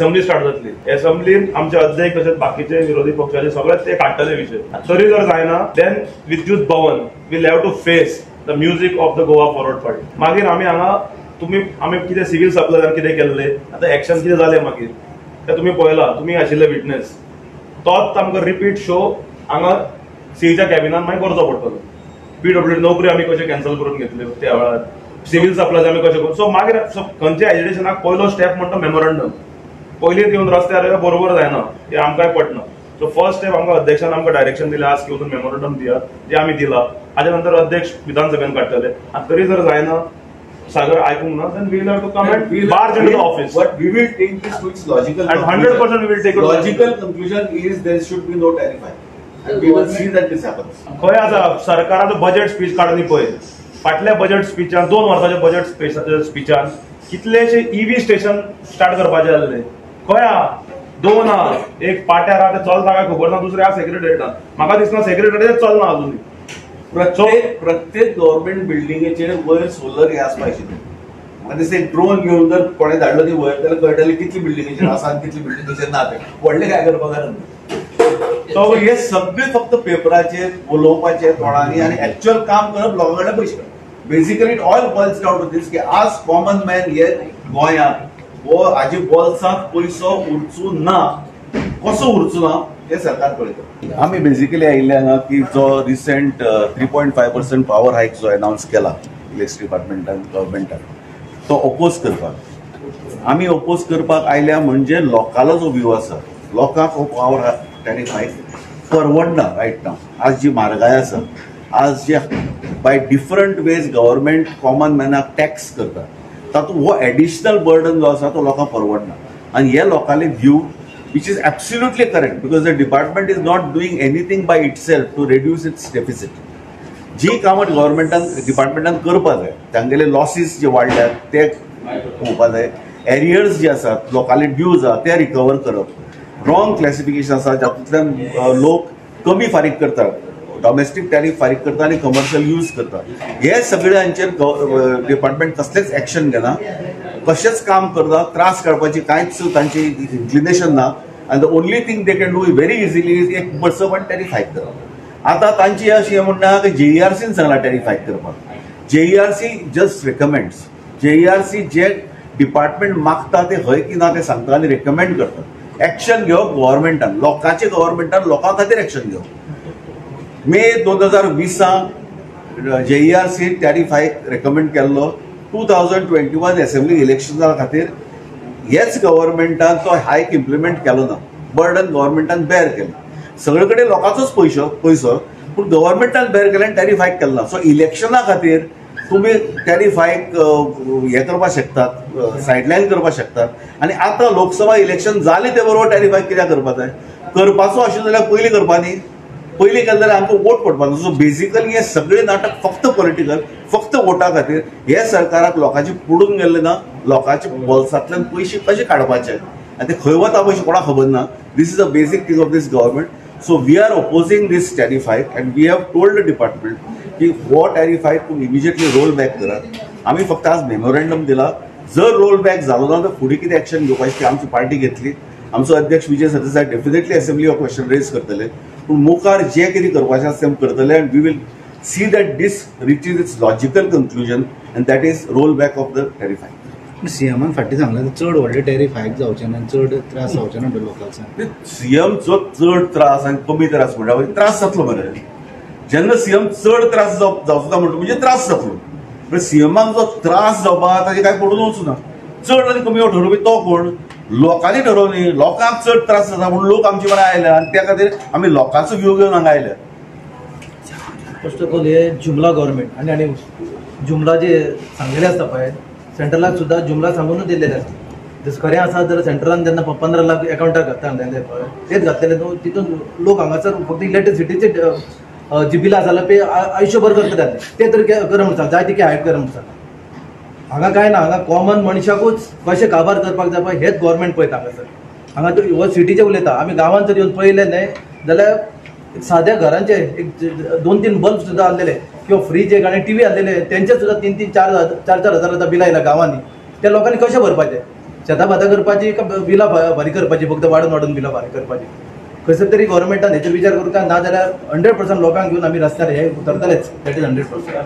Assembly start जातली. असेंब्लीन आमचे अध्यक्ष तशेंच बाकीचे विरोधी पक्षाचे सगळे ते काडटले विशय. तरी जर जायना then Vidyut Bhavan will have to face the music of the Goa Forward Party. मागीर आमी हांगा तुमी आमी कितें सिव्हील सप्लायजान कितें केल्लें, आतां एक्शन कितें जालें मागीर तें तुमी पळयलां, तुमी आशिल्ले विटनेस. तोच आमकां रिपीट शो हांगा सीईच्या कॅबिनान मागीर करचो पडटलो. पीडब्ल्यूडी नोकरी आमी कश्यो कॅन्सल करून घेतल्यो त्या वेळार, सिव्हील सप्लायज आमी कशें. सो मागीर खंयच्या एजिटेशनाक पयलो स्टेप म्हणटा मेमोरंडम. पयलींच येवन रस्त्यार बरोबर जायना, हें आमकांय पटना. सो फर्स्ट स्टेप आमकां अध्यक्षान आमकां डायरेक्शन दिलें आज की वचून मेमोरंडम दियात, जें आमी दिलां. हाजे नंतर अध्यक्ष विधानसभेन काडटले. आनी तरी जर जायना, सागर आयकूंक ना, then we will have to come and barge into the office. But we will take this to its logical and 100% we will take it. Logical conclusion is there should be no tariff hike. And we will see that this happens. खंय आसा सरकाराचो budget speech काडून पळय. फाटल्या budget स्पीचान, 2 वर्साच्या budget स्पीचान कितलेशे EV station start करपाचे आसले. खंय आहा? 2 आहा. एक पाट्यार आहा, ते चलता काय खबर ना, दुसरें आहा सेक्रेटरीएटान. म्हाका दिसना सेक्रेटरीएट चलना अजून. प्रत्येक गव्हर्मेंट बिल्डिंगेचेर वयर सोलर हे आसपा आशिल्लें. म्हाका दिसता एक ड्रोन घेवन जर कोणें धाडलो न्ही वयर जाल्यार कळटलें कितली बिल्डिंगेचेर आसा आनी कितली बिल्डिंगेचेर ना तें. व्हडलें काय करपाक जायना. सो हे सगळे फक्त पेपराचेर उलोवपाचे तोंडांनी आनी एक्च्युअल काम करप लोकां कडल्यान पयशे काडप. Basically it all boils down to this की आज कॉमन मॅन हे गोंयांत हो हाजे बोल्सांत पयसो उरचो ना. कसो उरचो ना हे सरकार पळयता. आमी बेसिकली आयिल्ले हांगा की जो रिसेंट 3.5% पावर हायक जो अनावन्स केला इलेक्ट्रिसिटी डिपार्टमेंटान, गव्हर्मेंटान, तो ओपोज करपाक. आमी ओपोज करपाक आयल्या म्हणजे लोकांलो जो व्यू आसा, लोकांक हो पावर टॅरीफ हायक परवडना रायट नाव. आज जी म्हारगाय आसा, आज जे by different ways government common मॅनाक टॅक्स करता, तातूंत हो एडिशनल बर्डन जो आसा तो लोकांक परवडना. आनी हे लोकांले view which is absolutely correct because the department is not doing anything by itself to reduce its deficit. जी कामां गव्हर्मेंटान डिपार्टमेंटान करपा जाय, तांगेले लॉसीस जे वाडल्यात ते पळोवपा जाय, एरियर्स जे आसात लोकांले ड्यूज आहा ते रिकवर करप, रॉंग क्लॅसिफिकेशन आसा जातूंतल्यान लोक कमी फारीक करतात, डॉमेस्टीक टॅरीफ फारीक करता आनी कमर्शियल यूज करता, हे सगळ्यांचेर डिपार्टमेंट कसलेंच एक्शन घेना, कशेंच काम करना, त्रास काडपाची कांयच तांची इन्क्लिनेशन ना. आनी the only thing they can do very easily is एक बसप आनी टॅरीफ हायक करप. आतां तांची अशी म्हणणें आहा की जेईआरसीन सांगलां टॅरीफ हायक करपाक. JERC just recommends. जेईआरसी जे डिपार्टमेंट मागता ते हय की ना ते सांगता आनी रेकमेंड करता. एक्शन घेवप गव्हर्मेंटान, लोकांचे गव्हर्मेंटान लोकां खातीर एक्शन घेवप. मे 2020 जेईआरसी टॅरीफ हायक रेकमेंड केल्लो. 2021 असेंब्ली इलेक्शना खातीर हेच गव्हर्मेंटान तो हायक इम्प्लिमेंट केलो ना, बर्डन गव्हर्मेंटान बेर केलें. सगळे कडेन लोकांचोच पयसो पूण गव्हर्मेंटान बेर केलें आनी टॅरीफ हायक केलो ना. सो इलेक्शना खातीर तुमी टॅरीफ हायक हें करपाक शकतात, सायडलायन करपाक शकतात. आनी आतां लोकसभा इलेक्शन जालें ते बरोबर टॅरीफ हायक कित्याक करपाक जाय? करपाचो आशिल्लो जाल्यार पयलीं करपा न्ही, पयलीं केलें जाल्यार आमकां वोट पडपा ना. सो बेसिकली हें सगळें नाटक फक्त पॉलिटिकल, फक्त वोटा खातीर. हे सरकाराक लोकांचे पडून गेल्लें ना, लोकांचे बोल्सांतल्यान पयशे कशे काडपाचे आनी ते खंय वता पयशे कोणाक खबर ना. This is a basic thing of this government. So we are opposing this tariff hike and we have told the department की हो टॅरीफ हायक तुमी इमिजिएटली रोल बॅक करात. आमी फक्त आज मेमोरेंडम दिला. जर रोल बॅक जालो ना तर फुडें कितें एक्शन घेवपाची ती आमची पार्टी घेतली. आमचो अध्यक्ष विजय सरदेसाय डेफिनेटली असेंब्ली हो क्वेश्चन रेज करतले, पूण मुखार जें कितें करपाचें आसा तें करतले. And we will see that this reaches its logical conclusion and that is roll back of the tariff hike. सीएमान फाटीं सांगलें चड व्हडले टॅरीफ हायक जावचे ना, चड त्रास जावचे ना लोकांक. सीएम जो चड त्रास आनी कमी त्रास म्हणटा त्रास जातलो मरे. जेन्ना सीएम चड त्रास जावचो ना म्हणटा म्हणजे त्रास जातलो. पण सीएमाक जो त्रास जावपा ताजें कांय पडून वचूं ना. चड आनी कमी हो ठरोवपी तो कोण? लोकांनी ठरोवनी. लोकांक चड त्रास जाता म्हणून लोक आमचे बरोबर आयले आनी त्या खातीर आमी लोकांचो व्यू घेवन हांगा आयले. फर्स्ट ऑफ ऑल हे जुमला गव्हर्मेंट आनी आनी जुमला जे सांगलेले आसता पळय सेंट्रलाक सुद्दां जुमला सांगूनच दिल्लेले आसता. जसं खरें आसा जाल्यार सेंट्रलान जेन्ना 15 लाख एकावंटार घातता म्हणलें पळय तेच घातलेले न्हू, तितून लोक हांगासर फक्त इलेक्ट्रिसिटीचे जी बिलां आसा जाल्यार पे आयुश्यभर करतले ते तरी कर म्हण सांग, जाय तितके हायक कर म्हण सांग. हांगा कांय ना, हांगा कॉमन मनशाकूच कशें काबार करपाक जाय पळय हेच गव्हर्मेंट पळयता हांगासर. हांगा हो सिटीचें उलयता, आमी गांवांत जर येवन पळयलें न्हय जाल्यार साद्या घरांचे एक 2-3 बल्ब सुद्दां आहलेले किंवा फ्रीज एक आनी टीव्ही आहलेले तेंचे सुद्दां 3-3, 4-4 हजार आतां बिलां येयला गांवांनी. त्या लोकांनी कशें भरपाचें? शेतां भातां करपाची का बिलां फारीक करपाची, फक्त वाडून वाडून बिलां फारीक करपाची. खंयसर तरी गव्हर्मेंटान हेचेर विचार करूंक ना जाल्यार 100% लोकांक घेवन आमी रस्त्यार हे उतरतलेच. That is 100%.